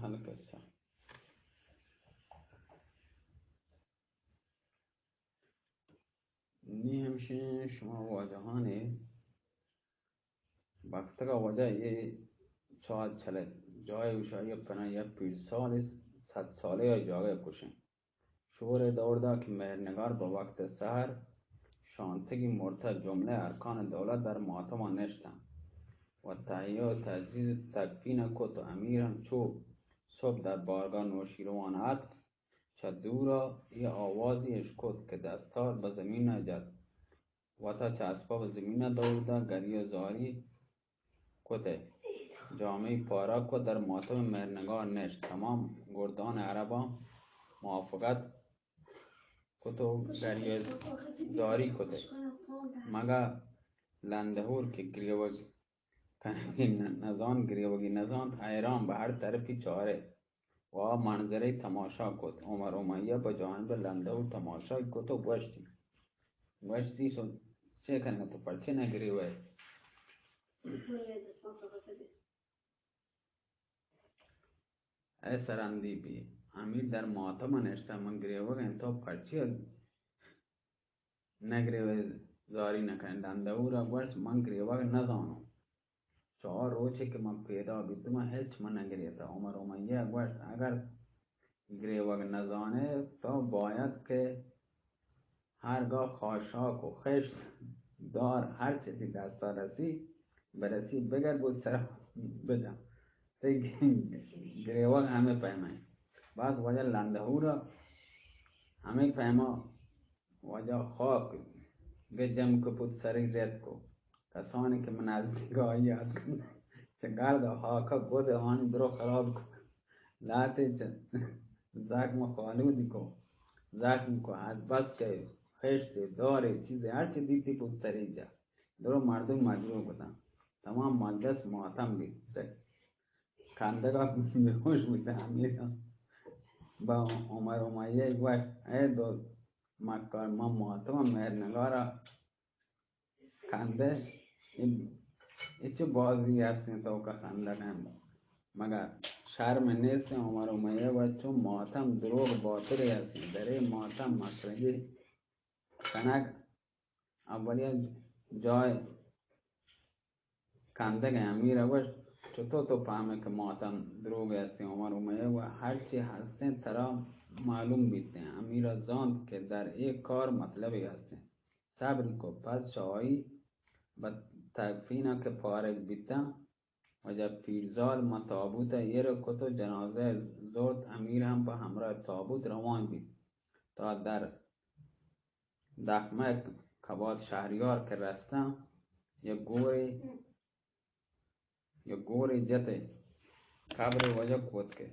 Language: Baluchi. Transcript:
حل قصہ۔ نی ہمشیں شما واجہانے بختگا وجہ اے چاد چلت۔ جاہے گوشائی پنا یا پیرسال صد سالے آ جاگہ کشیں۔ شور دور دا کہ مہرنگار بہ وقت سحر شانتگی مرتہ، جملہ ارکان دولت در ماتما نشتن و تہیہ و تجہیز تکفین کت و امیر ہم چو صبح در بارگاہ نوشیروان اتک، چہ دورا اے آوازی اشکت کہ دستار بہ زمین جت، وتا چہ اسپا بہ زمین دور دا، گریہ زاری کت ء جامہی پارا کت، در ماتم مہرنگار نشت۔ تمام گردان عرباں موافقت کت و گریہ زاری کت ء مگہ لندہور کہ گریوگ کنگی نہ، نزانت، گریوگی نزانت، حیران بہ ہر طرفی چارت و آ منظرہ تماشا کت۔ عمر امیہ بہ جانب لندہور تماشا کت و گوشتی، گوشتی، تو چے کنگا، تو پرچے نہ گریوئے؟ اے سرندی بی، امیر در ماتم نشتہ، من گریوگ انت، تو پرچے نہ گریوئے، زاری نہ کنئے؟ لندہورا گوشت، من گریوگ نزانوں۔ چار روچے کہ من پیدا بیتگاں، ہچ من نہ گریتہ۔ عمر امیہ گوشت، اگر گریوگ نزانئے، تو باید کہ ہرگاہ خاشاک و خشت دار ہرچی تئی دستا رسی، برسی، بگر گوں سرا بجن۔ تئی گریوگ ہمے پیما انت۔ باز واجہ لندہورا ہمے پیما واجہ خاک گجم کہ پت سری رتک و کسانی کہ من نزدیک آئی اتکن، چہ گرد و خاکا گد آنی درو خراب کت۔ لہتے چہ زخم خالودی کو، زخم کو، از بس کہ خشت دارے چیزے ہرچی دیتی پت سری جا۔ درو مردم مجروح بوتن۔ تمام مجلس ماتم بیت۔ چہ کندگا بیہوش بوتن۔ امیر با عمر امیہ گوشت، اے دوست مکار، ما ماتم مہرنگارا کندے، اے، اے چہ بازی ہستیں توکا کندگ انت۔ مگہ شرم نیست؟ عمر امیہ گوشت، چو ماتم دروگ باطلے ہستیں، درے ماتم مسخرگی کنگ اولی جاہ کندگ انت۔ امیر گوشت، چطور تو پہمے کہ ماتم دروگ ہستیں؟ عمر امیہ گوشت، ہرچی ہستیں ترا معلوم بیتیں۔ امیر زانت کہ در اے کار مطلبے ہستیں۔ صبر کو۔ پس چہ آئی بہ تکفینا کہ پارگ بیتاں، واجہ پیرزال ماں تابوت ء ایر کت و جنازہ ء زرت۔ امیر ہم پہ ہمراہ تابوت روان بیت۔ تا در دخمہ کبات شہریار کہ رستاں، یک گورے، یک گورے جت ء قبر ء واجہ کت کہ